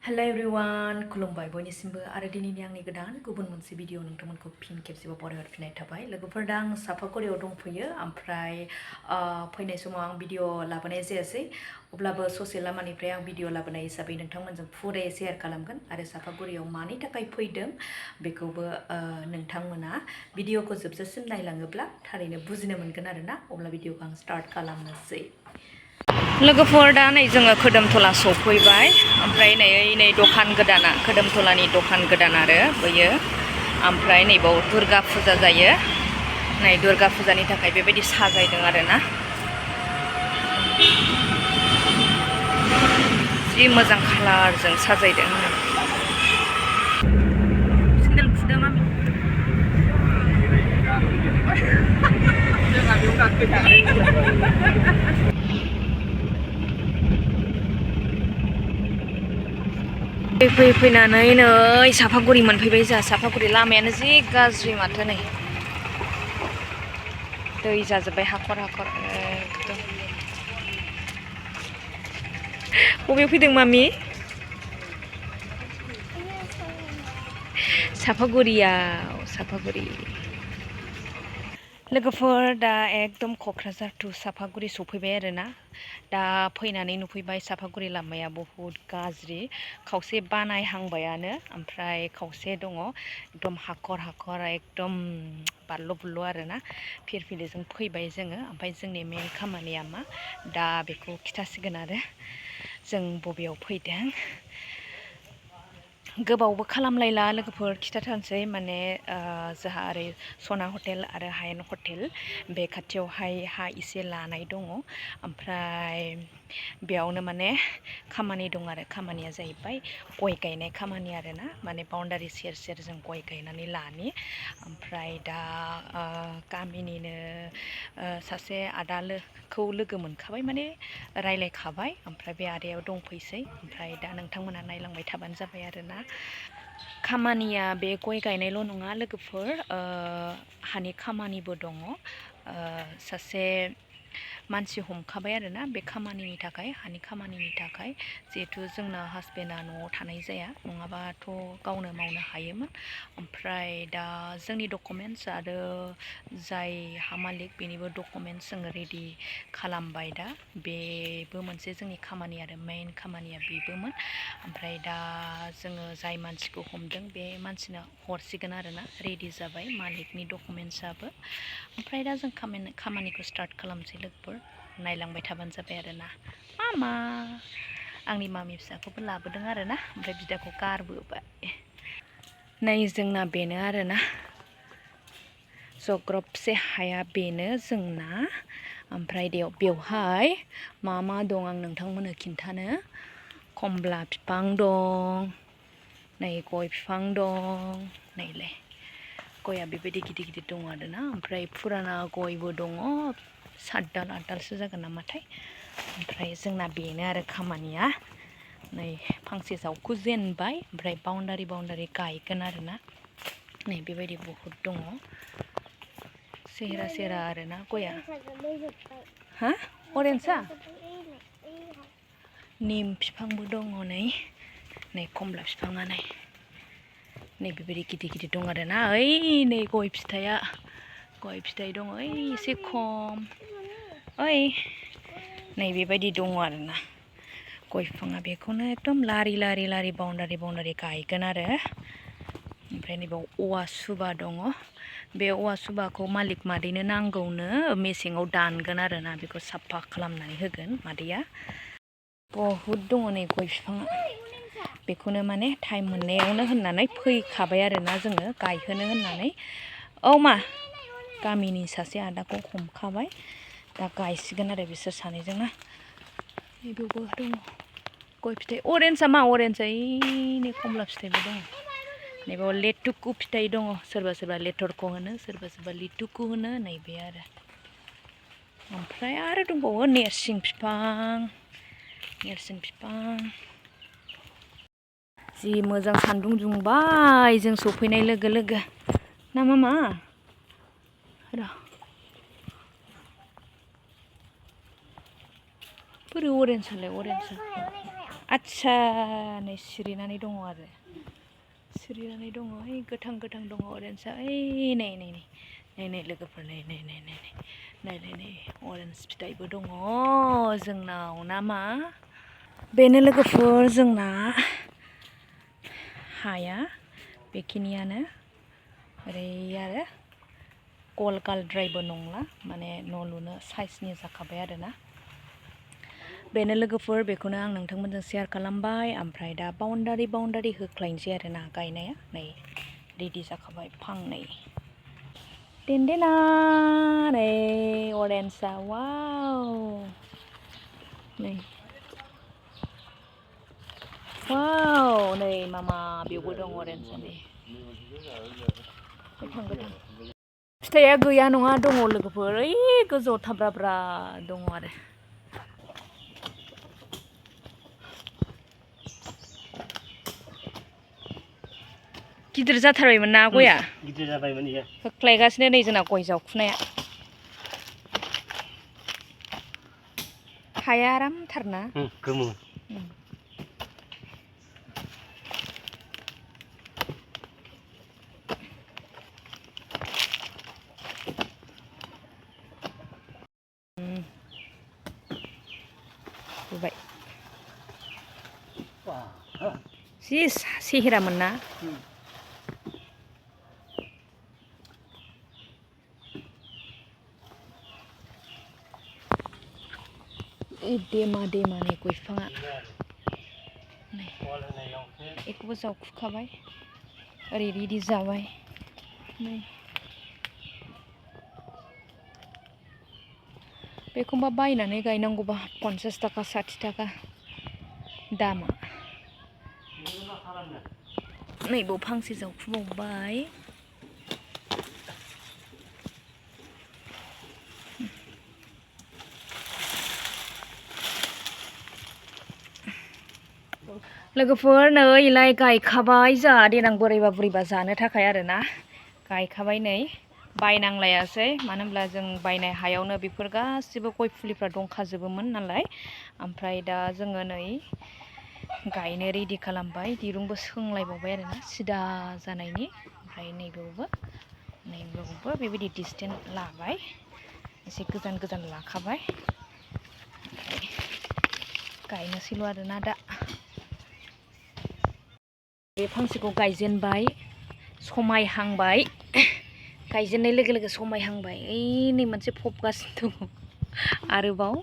Hello everyone, खुलुमबाय बयनिसिमबो आरो दिनैनि आंनि गोदान गुबुन मोनसे भिडिअ नोंथांमोनखौ फिन खेबसेबाव बरायहरफिननाय थाबाय लोगोफोर दा आं सापागुरियाव दंफैयो ओमफ्राय फैनाय समाव आं भिडिअ लाबोनाय जायासै अब्लाबो ससे लामानिफ्राय आं भिडिअ लाबोनाय हिसाबै नोंथांमोनजों फुरायै शेयार खालामगोन आरो सापागुरियाव मानि थाखाय फैदों बेखौबो नोंथांमोना भिडिअखौ जोबजासिम नायलाङोब्ला थारैनो बुजिनो मोनगोन आरोना अब्ला भिडिअखौ आं स्टार्ट खालामनोसै लोगोफोर दा नै जोङो खोदोमथला सफैबाय ओमफ्राय नै दखान गोदाना खोदोमथलानि दखान गोदान आरो बैयो ओमफ्राय नैबाव दुर्गा फुजा जायो नै दुर्गा फुजानि थाखाय बेबायदि साजायदों आरोना जि मोजां कालारजों साजायदों सिन्देल फुदों मामि फैनानै नै सापागुरि मोनफैबाय जोंहा सापागुरि लामायानो जि गाज्रि माथो नै दै जाजोब्बाय हाखर एकदम बबेयाव फैदों मामि सापागुरि लोगोफोर दा एकदम क'क्राझार टु सापागुरि सफैबाय आरोना दा फैनानै नुफैबाय सापागुरि लामाया बहुद गाज्रि खावसे बानायहांबायानो ओमफ्राय खावसे दङ एकदम हाखर एकदम बारल' बुरल' आरोना फिरफिलिजों फैबाय जोङो ओमफ्राय जोंनि मेन खामानिया मा दा बेखौ खिथासिगोन आरो जों बबेयाव फैदों गोबावबो खालामलायला लोगोफोर खिथाथारसै माने जोंहा ओरै सना हटेल आरो हायेन हटेल बे खाथियावहाय हा एसे लानाय दङ ओमफ्राय बेयावनो माने खामानि दं आरो खामानिया जाहैबाय गय गायनाय खामानि आरोना माने बाउन्डारि सेर सेर जों गय गायनानै लानि ओमफ्राय दा गामिनिनो सासे आदाखौ लोगो मोनखाबाय माने रायलायखाबाय ओमफ्राय बे आदायाव दंफैसै ओमफ्राय दा नोंथांमोना नायलांबाय थाबानो जाबाय आरोना खामानिया बे गय गायनायल' नङा लोगोफोर हानि खामानिबो दङ सासे मानसि हमखाबाय आरोना बे खामानिनि थाखाय हानि खामानिनि थाखाय जिहेथु जोंना हासबेन्डआ न'आव थानाय जाया नङाबाथ' गावनो मावनो हायोमोन ओमफ्राय दा जोंनि डकुमेन्टस आरो जाय हा मालिक बेनिबो डकुमेन्टस जोङो रेडि खालामबाय दा बेबो मोनसे जोंनि खामानि आरो मेइन खामानिया बेबोमोन ओमफ्राय दा जोङो जाय मानसिखौ हमदों बे मानसिनो हरसिगोन आरोना रेडि जाबाय मालिकनि डकुमेन्टसाबो ओमफ्राय दा जों खामानिखौ स्टार्ट खालामसै लोगोफोर नायलांबाय थाबानो जाबाय आरोना मामा आंनि मामि फिसाखौबो लाबोदों आरोना ओमफ्राय बिदाखौ गारबोबाय नै जोंना बेनो आरोना जग्रबसे हाया बेनो जोंना ओमफ्राय बेवहाय मा दं आं नोंथांमोननो खिन्थानो खमला बिफां दं नै गय बिफां दं नैलाय गया बेबायदि गिदिर दङ आरोना ओमफ्राय फुराना गयबो दङ 7 दाल 8 दालसो जागोन नामाथाय ओमफ्राय जोंना बेनो आरो खामानिया नै फांसे जावखु जेनबाय ओमफ्राय बाउन्डारि गायगोन आरोना नै बेबायदि बहुद दङ सेहेरा आरोना गया हा अरेन्जआ निम बिफांबो दङ नै खमला बिफाङा नै बेबायदि गिदिर दं आरोना ओइ नै गय फिथाइ दङ ओइ एसे खम ओइ नै बेबायदि दङ आरोना गय बिफाङा बेखौनो एकदम लारि बाउन्डारि गायगोन आरो ओमफ्राय नैबाव औवा सुबा दङ बे औवा सुबाखौ मालिक मादैनो नांगौनो मेसेङाव दानगोन आरोना बेखौ साफा खालामनानै होगोन मादैया बहुद दङ नै गय बिफाङा बेखौनो माने टाइम मोननायावनो होननानै फैखाबाय आरोना जोङो गायहोनो होननानै औ मा गामिनि सासे आदाखौ हमखाबाय दा गायसिगोन आरो बिसोर सानैजोंना बेयावबो दङ गय फिथाइ अरेन्जआ मा अरेन्जआ नै खमला फिथाइबो दङ नैबाव लेटुकु फिथाइ दङ सोरबा लेथरख' होनो सोरबा लिटुकु होनो नैबे आरो ओमफ्राय आरो दंबावो नेरसिं बिफां जि मोजां सान्दुं दुंबाय जों सफैनाय लोगो ना मामा र' बोरो अरेन्जआलाय आच्छा नै सिरिनानै दङ आरो सिरिनानै दङ ओइ गोथां गोथां दङ अरेन्जआ ओइ नै नै नै नै नै लोगोफोर नै नै नै नै नै नै नै अरेन्ज फिथाइबो दङ जोंनाव ना मा बेनो लोगोफोर जोंना हाया बेखिनियानो ओरै आरो गल गालद्रायबो नंला माने न' लुनो साइजनि जाखाबाय आरोना बेनो लोगोफोर बेखौनो आं नोंथांमोनजों शेयार खालामबाय ओमफ्राय दा बाउन्डारि होख्लायनोसै आरोना गायनाया नै रेडि जाखाबाय फांनै देनदेना नै अरेन्जआ वाव नै वाव नै मामा बेयावबो दं अरेन्जआ नै गोथां गोथां फिथाइया गैया नङा दङ लोगोफोर ओइ गोजौआव थाब्राब्रा दङ आरो गिदिर जाथारबायमोन ना गया गिदिर जाबायमोन इयो होख्लायगासिनो नै जोंना गय जावखुनाया हाया आरामथारना गोमो होबाय जि सेहेरामोन ना देमा देमानि गय बिफाङा बेखौबो जावखुखाबाय ओरै रेडि जाबाय नै बेखौबा बायनानै गायनांगौबा 50 थाखा 60 थाखा दामा नैबाव फांसे जावखुबावबाय लोगोफोर नै इलाय गायखाबाय जोंहा देनां बोरायबा जानो थाखाय आरोना गायखाबाय नै बायनांलायासै मानो होनब्ला जों बायनाय हायावनो बेफोर गासिबो गय फुलिफ्रा दंखाजोबोमोन नालाय ओमफ्राय दा जोङो नै गायनो रेडि खालामबाय दिरुंबो सोंलायबावबाय आरोना सिदा जानायनि ओमफ्राय नैबेयावबो बेबायदि डिसटेन्स लाबाय एसे गोजान गोजान लाखाबाय गायनोसैल' आरोना दा बे फांसेखौ गायजेनबाय समायहांबाय गायजेननाय लोगो लोगो समायहांबाय ओइ नै मोनसे फबगासिनो दङ आरोबाव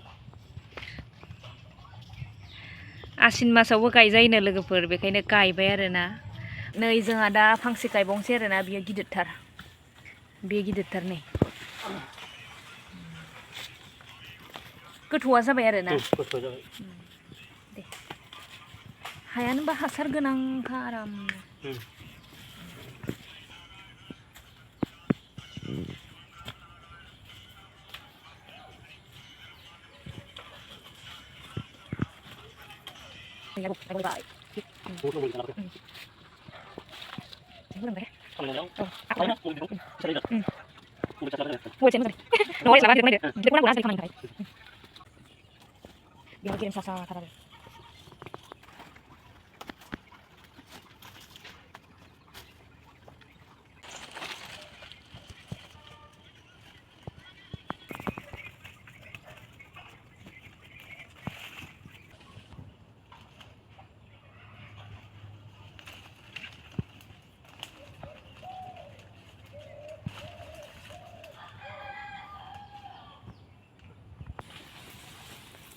आसिन मासावबो गायजायोनो लोगोफोर बेखायनो गायबाय आरोना नै जोंहा दा फांसे गायबावनोसै आरोना बियो गिदिरथार नै गोथौआ जाबाय आरोना गोथौ जाबाय दे हायानोबा हासार गोनांखा आराम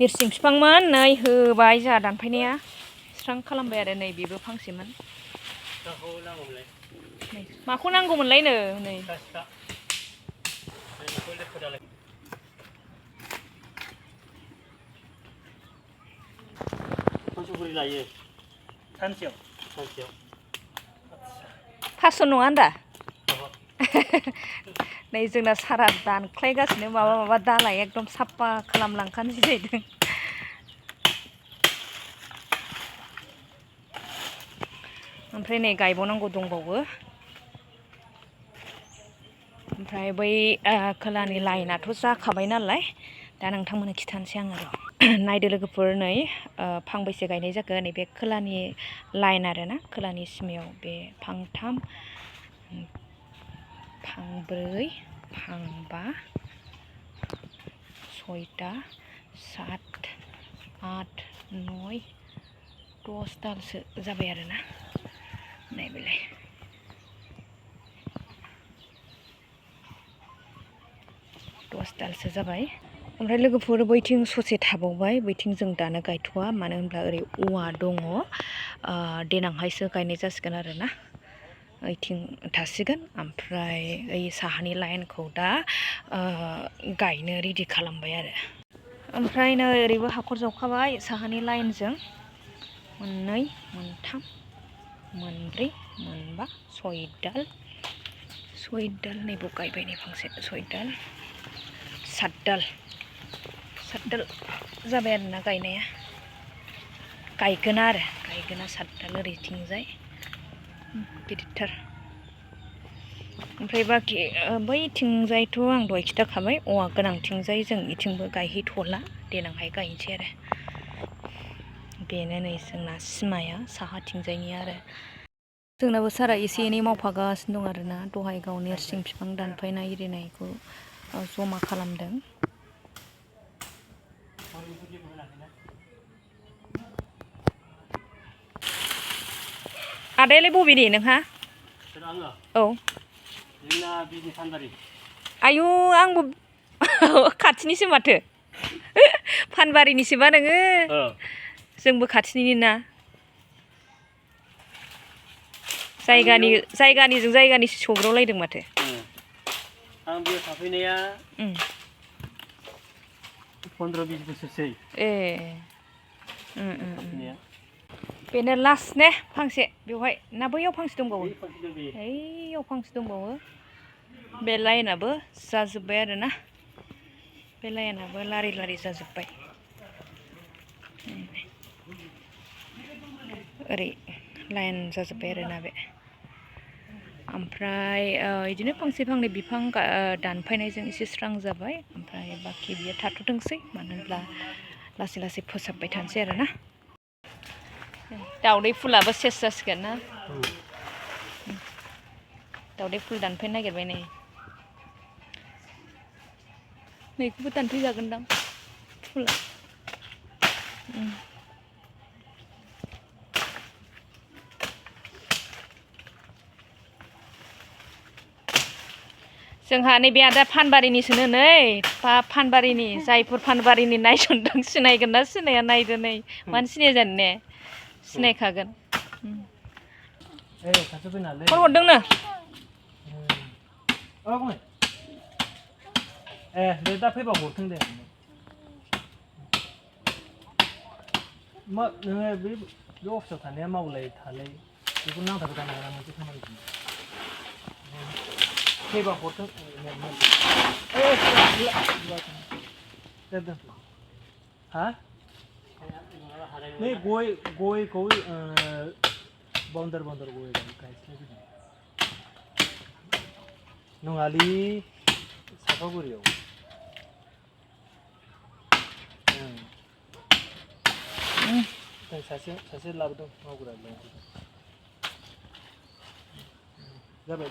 नोरसिं बिफांमोन नै होबाय जोंहा दानफायनाया स्रां खालामबाय आरो नै बेबो फांसेमोन माखौ नांगौमोनलाय नो नै लायो सानसेयाव 500 नङा होनदा नै जोंना सारा दानख्लायगासिनो माबा दालाय एकदम साफा खालामलांखानोसै जाहैदों ओमफ्राय नै गायबावनांगौ दंबावो ओमफ्राय बै खोलानि लाइनाथ' जाखाबाय नालाय दा नोंथांमोननो खिथानोसै आङो र' नायदो लोगोफोर नै फांबैसे गायनाय जाखो नैबे खोलानि लाइन आरोना खोलानि सिमायाव बे फांथाम फांब्रै फांबा सयता सात आठ नय 10 दालसो जाबाय आरोना नायबिलाय 10 दालसो जाबाय ओमफ्राय लोगोफोर बैथिं ससे थाबावबाय बैथिं जों दानो गायथ'वा मानो होनब्ला ओरै औवा दङ देनांहायसो गायनाय जासिगोन आरोना ओइथिं थासिगोन ओमफ्राय ओइ साहानि लाइनखौ दा गायनो रेडि खालामबाय आरो ओमफ्राय नै ओरैबो हाखर जावखाबाय साहानि लाइनजों मोननै मोनथाम मोनब्रै मोनबा सय दाल नैबाव गायबाय नै फांसे सय दाल सात दाल जाबाय आरोना गायनाया गायगोना 7 दाल ओरैथिंजाय गिदिरथार ओमफ्राय बाखि बैथिंजायथ' आं दहाय खिथाखाबाय औवा गोनांथिंजाय जों इथिंबो गायहैथ'ला देनांहाय गायनोसै आरो बेनो नै जोंना सिमाया साहाथिंजायनि आरो जोंनाबो सारा एसे एनै मावफागासिनो दं आरोना दहाय गाव नोरसिं बिफां दानफायनाय एरिनायखौ जमा खालामदों आदायालाय बबेनि नोंहा औ जोंना बिजनि फानबारि आयु आंबो खाथिनिसो माथो फानबारिनिसोबा नोङो जोंबो खाथिनिनो ना जायगानिजों जायगानिसो सौग्रावलायदों माथो आं बेयाव थाफैनाया 15-20 बोसोरसै बेनो लास्ट ने फांसे बेवहाय ना बैयाव फांसे दंबावो ओइयाव फांसे दंबावो बे लाइनाबो जाजोब्बाय आरोना बे लाइनाबो लारि जाजोब्बाय ओरै लाइन जाजोब्बाय आरोना बे ओमफ्राय बिदिनो फांसे फांनै बिफां दानफायनायजों एसे स्रां जाबाय ओमफ्राय बाखि बियो थाथ'थोंसै मानो होनब्ला लासै फोसाबबाय थानोसै आरोना दावदै फुलाबो सेस जासिगोन ना दावदै फुल दानफायनो नागिरबाय नैखौबो दानफैजागोनदां फुला जोंहा नैबे आदा फानबारिनिसोनो नै फानबारिनि जायफोर फानबारिनि नायसनदों सिनायगोन ना सिनाया नायदो नै मानो सिनाया जानो ने सिनायखागोन फन हरदोंनो दे दा फैबा हरथों दे नोङो बे अफिसाव थानाया मावलाय थालाय बेखौ नांथाबबाय थानो हाया मोनसे खामानि फैबा हरथों हा नै गयखौ बाउन्डार गय गायस्लाय नङालि सापागुरियाव सासे लाबोदों मावग्रा जाबाय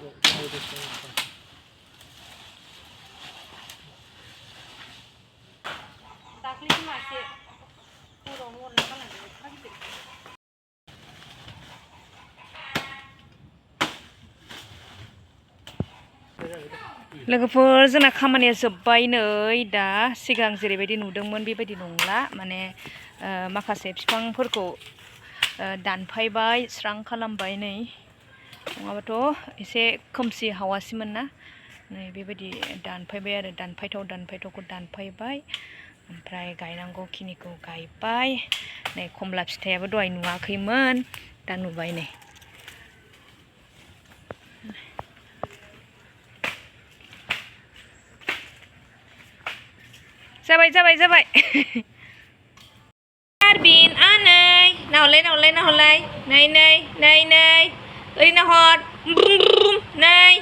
दाख्लैसो मासे हरावनो हरना गालांदों एफा गिदिर लोगोफोर जोंना खामानिया जोब्बाय नै दा सिगां जेरैबायदि नुदोंमोन बेबायदि नंला माने माखासे बिफांफोरखौ दानफायबाय स्रां खालामबाय नै नङाबाथ' एसे खोमसि हावासिमोन ना नै बेबायदि दानफायबाय आरो दानफायथावखौ दानफायबाय ओमफ्राय गायनांगौ खिनिखौ गायबाय नै खमला फिथाइयाबो दहाय नुवाखैमोन दा नुबाय नै जाबाय आरबिन आनै नाहरलाय नै ओरैनो हर नै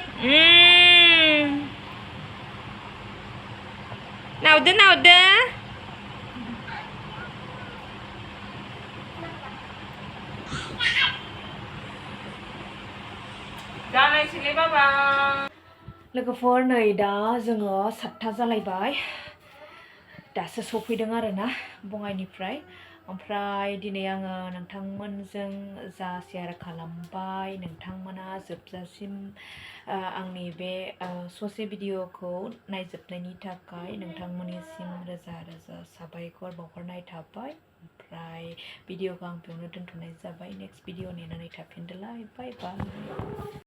नाहरदो लोगोफोर नै दा जोङो 7था जालायबाय दासो सफैदों आरोना बङाइनिफ्राय ओमफ्राय दिनै आङो नोंथांमोनजों जा शेयार खालामबाय नोंथांमोना जोबजासिम आंनि बे ससे भिडिअखौ नायजोबनायनि थाखाय नोंथांमोननिसिम रोजा रोजा साबायखर बावहरनाय थाबाय ओमफ्राय भिडिअखौ आं बेयावनो दोनथ'नाय जाबाय नेक्स्ट भिडिअ नेनानै थाफिनदोलाय बाय बाय